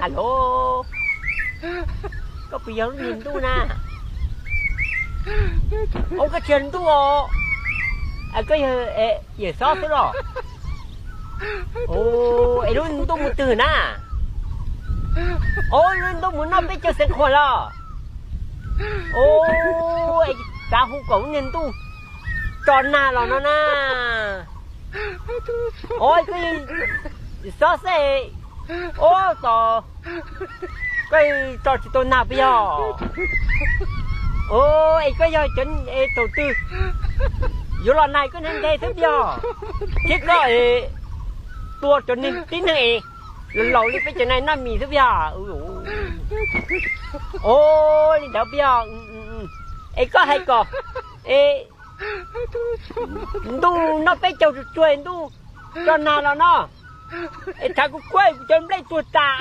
Alo, koj puas yog lub niag ntuj na? Ov, koj tsis yog ntuj os. Koj yog yawm xob xwb los? Es lub ntuj mus twg na? Ov, lub ntuj mus noj peb caug xeev khuam los? Ov, xav hu kom lub niag ntuj tso nag los no na. Ov, koj yawm xob xwb. Ov, tos koj tso tsis tau nag puas yog? Ov, es koj yog cov thaum twg yuav los nag koj ntev ntev xwb puas yog? Thiab koj tua cov neeg tib neeg es laus li peb cov nai noj mis xwb puas yog? Ov, li ntawd puas yog? Es koj hais kom es ntuj noj peb caug tsuag tsuag ntuj tso nag los no, es tshav kuv kuab kuv cov nplej tuag tas.